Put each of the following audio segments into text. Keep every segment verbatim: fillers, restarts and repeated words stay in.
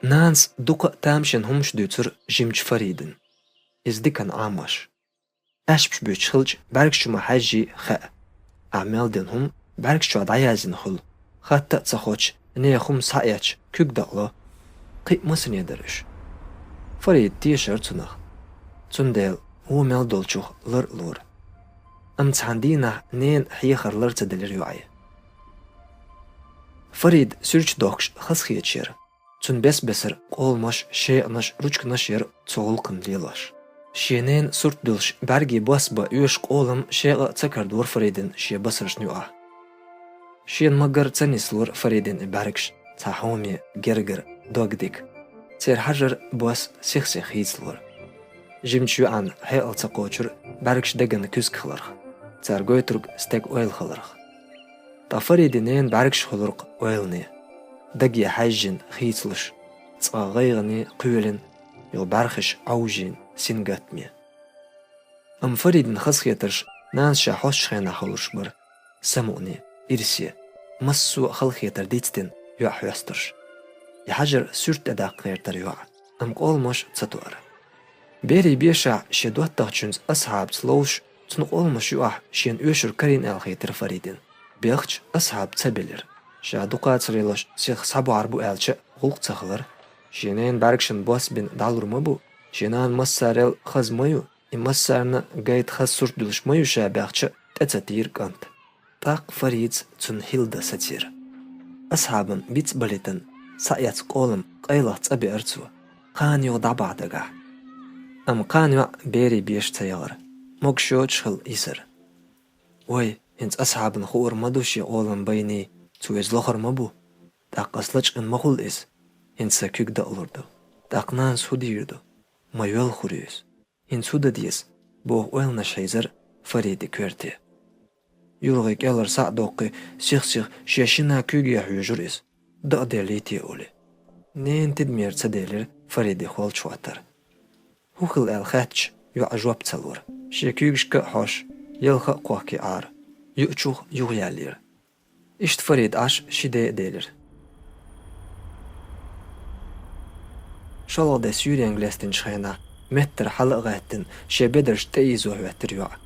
Нанас дукха а тамашийна хӀумаш дуьйцура жимачу Фаридана. Иза диканна Ӏамош. Аьшпаш буьйцуш хилча, бӀаьргаш чу ма хьаьжжий хаьа. Ахьа мел дина хӀума бӀаьргаш чохь дӀаяздина хуьлу. Хатта а ца хоттуш, нехан хӀума схьаэцча, куьг дакъало. Кхин а масане дара уьш. Фарида тешара цунах. Цундела вон мел долчух лар а лора. Амма цхьана дийнахь ненан хьехар лар ца делира йоӀе. Фарид суьрташ дохкуш хазахеташ яра. Цуьнан бес-бесара къоламаш, шекъанаш, ручканаш яра цу гӀуллакхна лелош. Шен ненан сурт дуьллуш бӀаьргийн бос бан оьшу къолам шекъа а ца карадора Фаридина шен басаршна юкъахь. Шена ма-гарра ца нислора Фаридина и бӀаьргаш цхьа хьоме, гергара, догдика. Церан хьажар, бос сих-сиха хийцалора. Жимачу йоӀана хьекъал ца кхочура бӀаьргаш деган куьзга хиларх, цара гойтург стеган ойла хиларх. Ткъа Фаридин ненан бӀаьргаш хуьлура-кх ойлане, даге хьаьжжина, хийцалуш, цкъа гӀайгӀане, кхоьлина, юха бӀаьрхиш Ӏовжийна, сингаттаме. Амма Фаридина хазахетарш нанас ша хьостачу хенахь хуьлуш бара, самукъане, ирсе, массо а халахетар дицдина йоӀ хьоьстурш. И хьажар суьрта тӀедаккха гӀертара йоӀ, амма къоламаш ца тоара. Берийн бешахь шен доттагӀчуьнца Асхьабца ловзуш, цуьнан къоламаш юкъахь шена оьшура карийна аьлла хетира Фаридина. Бехча Асхьаб ца белира. Ша дукхацар йолуш сиха схьабахьар бу аьлча а гӀуллакх ца хилара. Шен ненан бӀаьргашна бос бина дӀалур ма бу, шен нана массарел хаза ма ю, и массарна гайта хаза сурт дуьллуш ма ю ша бехча а, тӀе ца тийра кӀант. ТӀаккха Фарида цунна хӀилла дан сацийра. Асхьабан бицбалийтина схьаэцна къолам къайлаха цӀа беара цо, кхана юха дӀабахьа дагахь. Амма кхана йоӀ берийн беша ца яхара, могуш йоцуш хилла йисара. Вай, хӀинца Асхьабна хуур ма ду шен къолам байний, цо иза лохур ма бу. ТӀаккха ас лачкъийна ма хуьлу иза, хӀинца сан куьг дакъалур ду. ТӀаккха нанас хӀун дийр ду? Ма йоьлхур ю иза. ХӀинца хӀун дан деза? — боху ойланаш хьийзара Фарида коьрте. ЮргӀий кӀелара схьа а доккхий, сих-сиха шен шина куьйге хьоьжура иза, дакъаделлий те олий. Ненан тидамера ца делира Фарида холчу хӀоттар. ХӀун хилла аьлла хаьттича, йоӀа жоп ца лора. Шен куьйгашка а хьош, ялха а кхохкий Ӏара, юучух юхаяьллера. Иштта Фарида Ӏаш ши де а делира. ШолгӀа де суьйренга лестинчу хенахь, меттара хьала а гӀаьттина, шен бедарш тӀеийзо хӀоьттира йоӀа.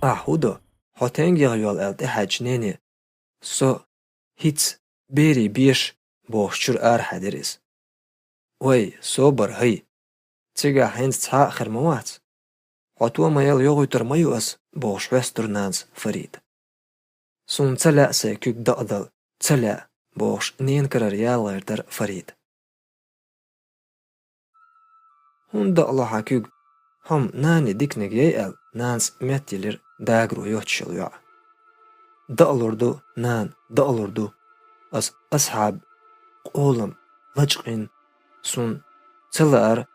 «Ахь хӀун до? Хьо стенгех йол?» — аьлла тӀехьаьдча нене: «Со хӀинца берийн беша», — бохуш чуьра арахьаьдира иза. «Вай, собар хӀай! Цигахь хӀинца цхьа а хир ма вац. Хьо тома яла йохуьйтур ма ю ас», — бохуш хьоьстура нанас Фарида. «Суна ца лаьа сайн куьг дакъадала, ца лаьа», — бохуш ненан карара яла гӀертара Фарида. «ХӀунда дакъало хьан куьг? Хьо-м нанин диканиг яй», — аьлла, нанас меттаелира дагаро йоцуш йолу йоӀ. «Дакъалур ду, нана, дакъалур ду. Ас Асхьаб къолам лачкъийна, суна ца лаара,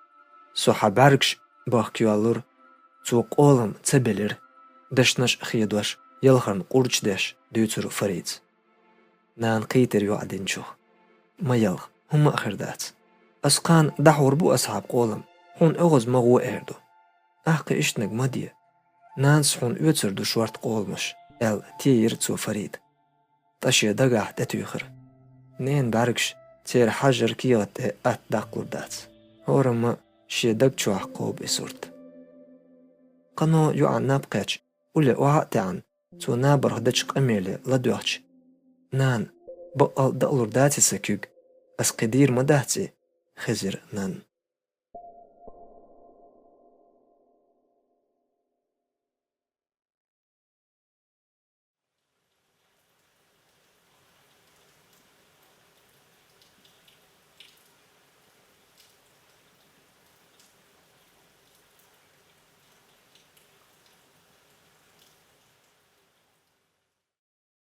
со хьан бӀаьргаш бахка йоьллура, цо къолам ца белира», — дешнаш а хедош, ялхарна къурдаш деш дуьйцура Фаридас. Нана кхийтира йоӀа динчух. «Ма ялха, хӀумма а хир дац. Ас кхана дӀахьур бу Асхьаб къолам, хьуна оьгӀаз ма гӀо эр ду. Ахь кхин ишттаниг ма де. Нанас хьуна оьцур ду шорта къоламаш», — аьлла, тиийра цо Фарида. Ткъа шен дагахь тӀетуьйхира: «Ненан бӀаьргаш церан хьажар кехат тӀе атта даккхалур дац. ХӀорамма шен даг чохь кхобу и сурт». Кхано йоӀан наб кхаьчча, улле охьа а таьӀна, цо набарх дечу къамеле ладоьгӀча: «Нана, баккъал а дакъалур даций сан куьг? Ас кхин дийр ма дац и», — хезира нанна.